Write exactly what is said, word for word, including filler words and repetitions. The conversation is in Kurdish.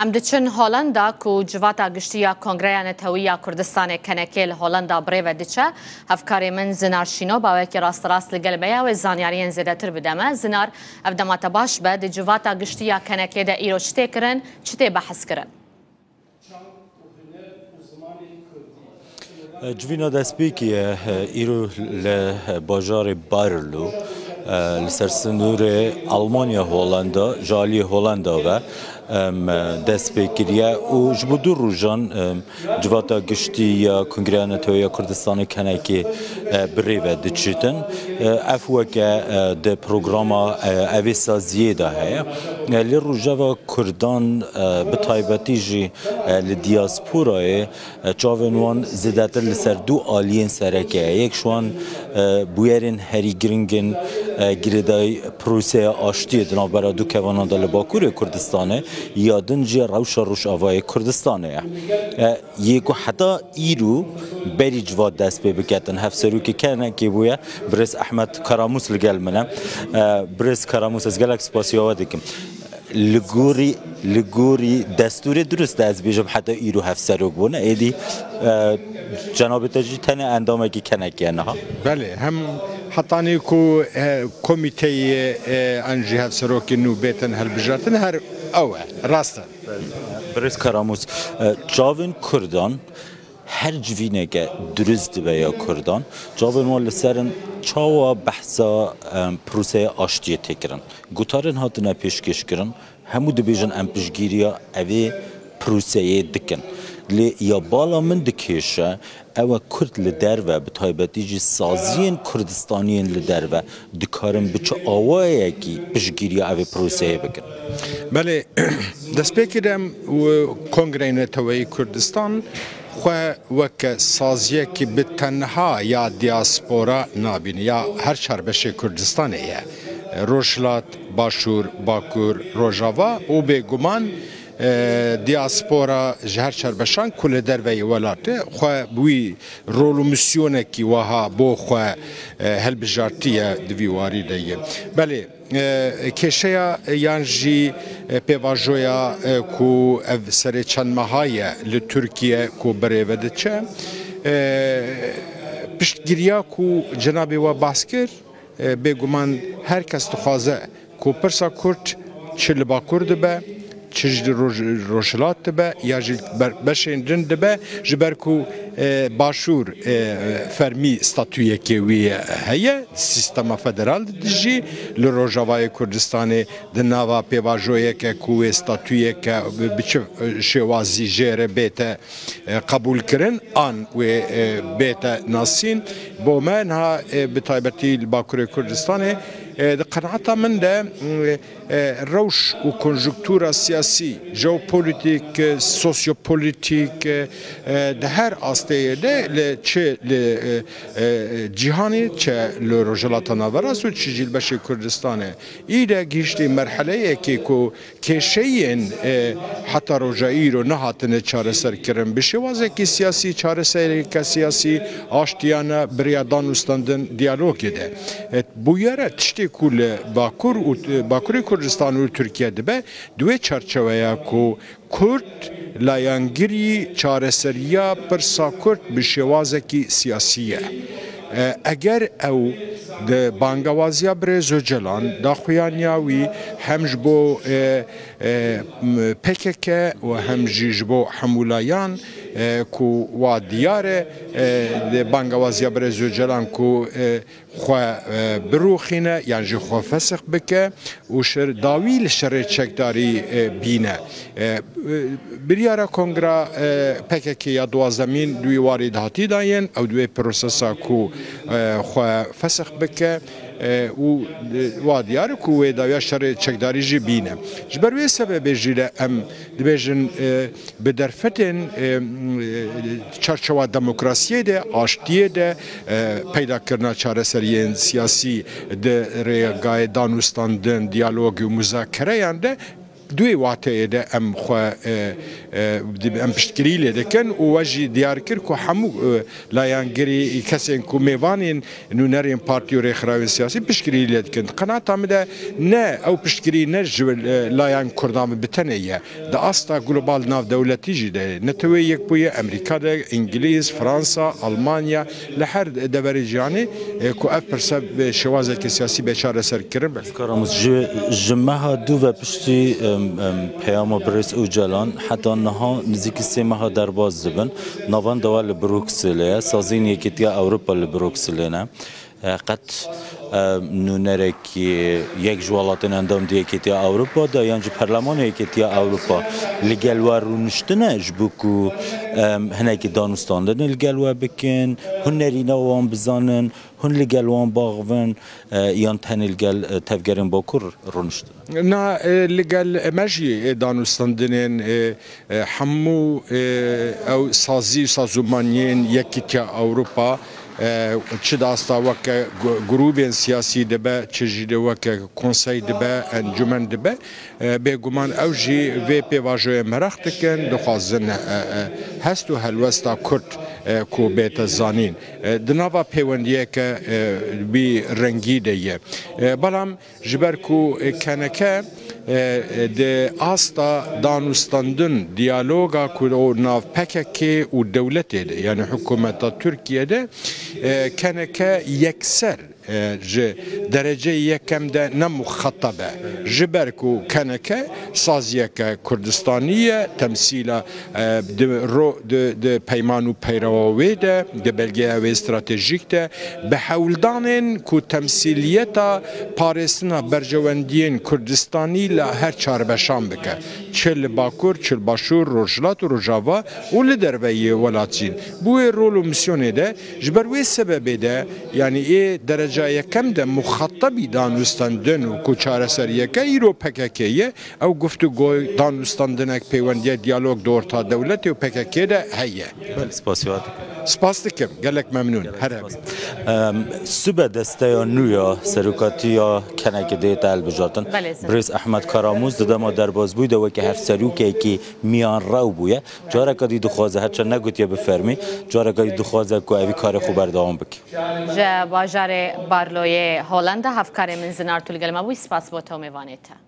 Em diçin Holanda ku Civata Giştî ya Kongreya Netewî ya Kurdistanê, K N K, li Holanda bi rê ve diçe. Hevkarê min Zinar Şîno bawekî rasterast li gel me ye, wê zanyariyên zêdetir bide me. Zinar, ev dema te baş be, di Civata Giştî ya K N K de îro çi tê kirin, çi tê behs kirin? Civîna destpêkê ye, îro li bajarê Baarlo, li ser sinûrê Almanya-Holanda, ji aliyê Holanda ve, em, dest pê kiriye û ji bo du rojan, em, Civata Giştî ya Kongreya Netewî ya Kurdistanê, K N K, e, bi rê ve diçitin. E, ev weke, e, di programa, e, evê saziyê de heye. E, li Rojava Kurdan, e, bi taybetî jî, e, li diasporayê, e, çavên wan zêdetir li ser du aliyên sereke ye. Yek ji wan, e, bûyerên herî giring in, e, girêdayî proseya aştiyê di navbera du kevanan de li Bakurê Kurdistanê, ya din jî rewşa Rojavayê Kurdistanê ye. E, yê ku heta îro berî civat dest pê biketin. Hevserokê K N K bûye, birêz Ehmed Karamûs li gel min e. E, birêz Karamûs, ez gelek spasiya we dikim. Li gorî, li gorî destûrê dirust e, ez bêjim heta îro hevserok bûne. Êdî, e, cenabê te jî tenê endamekî K N K ye niha. Belê, hem hetanî ku, e, komîteyê, e, an jî hevserokê nû bêtin hilbijartin, her ew e, rast e. Birêz Karamûs, e, çavên Kurdan her civîneke dirust dibe ya Kurdan. Çavên wan li ser in, çawa behsa, em, proseya aştiyê tê kirin? Gutarên hatine pêşkêş kirin, hemû dibêjin em piştgiriya evê proseyê dikin. Lê ya bala min dikêşe, ew e Kurd li derve, bi taybetî jî saziyên Kurdistaniyên li derve dikarin bi çi awayekî piştgiriya evê proseyê bikin? Belê, destpêkê de em, û Kongreyê Neteweyî Kurdistan xwe weke saziyekî bi tenha ya diaspora nabîne, ya her çar beşê Kurdistanê ye. Rojhilat, Başûr, Bakur, Rojava û bêguman, e, diaspora ji her çar beşan ku li derveyî welatê xwe bi wî rol û misyonekî wiha bo xwe, e, hilbijartiye di vî warî de ye. Belê, e, kêşeya yan jî, e, pêvajoya, e, ku ev serê çend meha ye li Tirkiye ku bi rê ve diçe, e, piştgiriya ku cenabê we behs kir, e, bêguman her kes dixwaze ku pirsa Kurd çi li Bakur dibe, çi ji roj-, Rojhilat dibe, ya jî ber-, beşên din dibe, ji ber ku, e, Başûr, e, fermî statuyekê wî heye, sîstema federal dijî, li Rojavayê Kurdistanê di nava pêvajoyeke ku wê statuyeke bi, bi çi, e, şêwazî jê re bête, e, qebûl kirin an wê, e, bête nasîn. Bo me niha, e, bi taybetî li Bakurê Kurdistanê, e, di qenaeta min de, e, e, rewş û konjunktura siyasî, jeopolitîk, e, sosyopolitîk, e, e, di her asteyê de li çi li, e, e, cîhanê, çi li Rojhilata Naverast û çi jî li beşê Kurdistanê, î de gihiştî merheleyekê ku kêşeyên, e, heta roja îro nehatine çareserkirin. Bi şêwazekî siyasî, çaresereke siyasî, aştiyane bi rêya danûstandin diyalogê de. E, bûyere tiştê ku li Bakur û, e, Bakurê Kurdistan û Tirkiye dibe, di wê çarçeweya ku Kurd layengirî çareseriya pirsa Kurd bi şêwazekî siyasî ye. E, eger ew di bangewaziya birêz Ocalan, daxuyaniya wî hem ji bo, e, e, m-, P K K û hem jî ji bo hemû layan, e, ku wa diyar e, e, di bangewaziya birêz Ocalan ku, e, xwe, e, birûxîne yan jî xwe fesix bike û şer, dawî li şerê çekdarî, e, bîne. E, e, biryara Kongra, e, P K K ya duwazdemîn di wî warî de hatî dayîn, ew di wê prosesa ku, e, xwe fesix bike, e, û, e, wa diyar e ku wê dawiya şerê çekdarî jî bîne. Ji ber wê sebebê jî de em dibêjin, e, bi derfetên, e, e, çarçewa demokrasiyê de, aştiyê de, e, peydakirina çareseriyên siyasî di rêgayê danûstandin, diyalogê û muzakereyan de Di wê wateyê de em xwe, e, e, em piştgirî lê dikin û we jî diyar kir ku hemû, e, layengirî kesên ku mêvanên nûnerên partî û rêxirawên siyasî piştgirî lê dikin. Di qenaeta min de ne ew piştgirî ne ji, e, layên Kurdan bi tenê ye. Di asta global navdewletî jî de ye. Neteweyê Yekbûyî, Amerîka de, Îngilîz, Fransa, Almanya, li her deverê cîhanê, e, ku ev pirse bi şêwazeke siyasî bê çareserkirin be. Karamûz, ji, ji meha du ve piştî, em, em, peyama birêz Ocalan heta niha nizîkî sê meha derbas dibin. Navenda we li Brukselê ye, saziyên Yekîtiya Ewropa li Brukselê ne. E, qet, e, nûnerekî yek ji welatên endam di Yekîtiya Ewropa de yan jî Perlemana Yekîtiya Ewropa li gel we rûniştine ji bo ku, em, hinekî danûstandinê li gel we bikin, hûn nerîna wan bizanin, hûn li gel wan baxivin, e, yan tenê li gel, e, tevgerên Bakur rûniştine? Na, e, li gel me jî, e, danûstandinên, e, e, hemû, e, ew sazî û sazûmaniyên Yekîtiya Ewropa, e, çi di asta weke gu-, grûbên siyasî dibe, çi jî de weke konsey dibe, encûmen dibe, e, bêguman ew jî vê pêvajoyê meraq dikin, dixwazin, e, e, hest û helwesta Kurd, e, ku bête zanîn. E, di nava pêwendiyeke, e, wî rengî de ye. E, belam Ji ber ku, e, K N K, e, e, di asta danûstandin, diyaloga ku o nav P K K û dewletê de, yani hikûmeta Tirkiye de, e, K N K yekser, e, ji dereceyê yekem de ne muxatab e. Ji ber ku K N K saziyeke Kurdistanî ye, temsîla e, di ro-, di, di peyman û peyrewa wê de, di belgeya wê stratejîk de, bi hewldanên ku temsîliyeta parêstina berjewendiyên Kurdistanî li her çar beşan bike. Çi li Bakur, çi li Başûr, Rojhilat û Rojava û li derveyî welat jî. Bi wê rol û misyonê de, ji ber wê sebebê de, yanî ê dereca yekem de muxatabî danûstandin û ku çareseriyeke îro P K K ye, Ew guftûgoy, danûstandinek, pêwendiya diyalog di orta dewletê û P K K de heye. Belê, spasiya te dikim. Spas dikim, gelek memnûn. Her hebî. Em, sibe desteya nû ya serokatiya K N K dê te hilbijartin. Belê, ser. Birêz Ehmed Karamûz di dema derbasbûyî de weke hevserokekî miyanrew bûye. Careke dî dixwaze, her çend negotiye bi fermî, careke dî dixwaze ku evî karê xwe berdewam bike. Ji bajarê Barloyê Holanda, hevkarê min Zinar, tu li gel me bûyî, spas bo te û mêvanê te.